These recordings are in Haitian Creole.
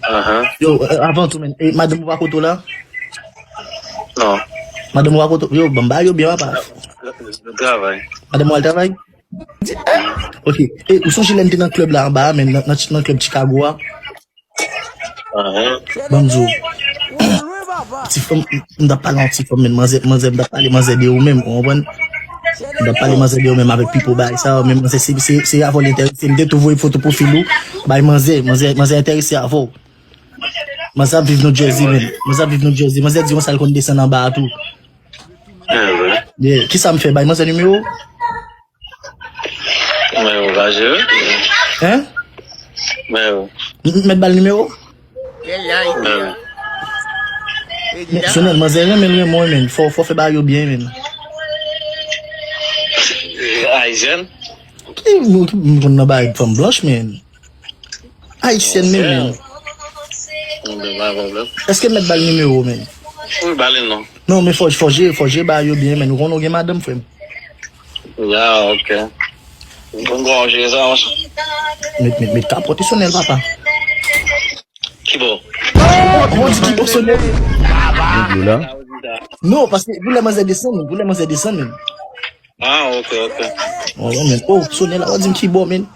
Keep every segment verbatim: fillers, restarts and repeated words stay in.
Ahan. Yo, eh, avan tou, men, eh, madanm ou pa kote w la? Non. Madanm ou pa kote w? Yo, ban m ba yo byen, papa. Nan travay. Madanm ou al travay? Di, eh, ok. Eh, ou sonje lè n te nan klèb la anba a, men nan, nan, nan klèb Chicago a? Ahan. Ban m di w. Ti fanm, m t ap pale yon ti fanm, men manzè, manzè, m t ap pale manzè de ou menm, ou konprann? M t ap pale manzè de ou menm avèk Pipo bagay sa, men manzè, se, se, se avè w li enterese. M te tou voye foto pwofil ou bay manzè, manzè, manzè enterese avè w. Manzè ap viv New Jersey, men. Manzè ap viv New Jersey. Manzè di konsa l konn desann anba a tou. Ah, vre? Yeah. Kisa m fè? Bay manzè nimewo? Mwen yo pa jere. Hein? Mwen yo. M, m mèt ba l nimewo? Mwen yo. Men, Sonèl, manzè renmen l, renmen w, men. Fò, fò fè bagay yo byen, men. Ayisyèn? Ki, ki, m konn nan bagay fanm blanch, men. Ayisyèn, men, men. Mwen pa pwoblèm. Èske m mèt ba l nimewo, men? Wi, ba li non. Non, men fò, fò jere, fò jere bagay yo byen, men. Ou konnen w gen madanm, frè m. Ya, ok. Mwen konn kòman w jere sa, monchè. Met, met, met kapòt Sonèl, papa. Ki bò? Ou di ki bò Sonèl? Yo di w la? Non, paske pou lè manzè desann, pou lè manzè desann, men. Ah, ok, ok. Oh, men. Oh, Sonèl la, w di m ki bò, men.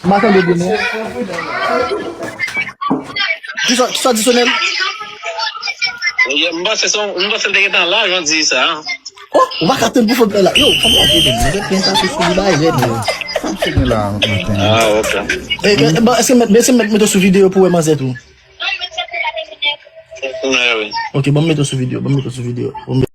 M pa tande byen, non. Kisa, kisa w di, Sonèl? M panse se, m panse l te gentan la, jan w di sa. Oh, ou pa ka tann pou fòk la. Yo, kòman w ap ede m? Mwen gen sa sou sou li bay rèd, yo. Sa m fè gen la maten? Ah, ok. Eh, eh, bon, èske m mèt, èske m mèt mete w sou videyo pou w wè manzè tou? Mwen, wi. Ok, bon, m mete w sou videyo, bon, m mete w sou videyo. Bon, m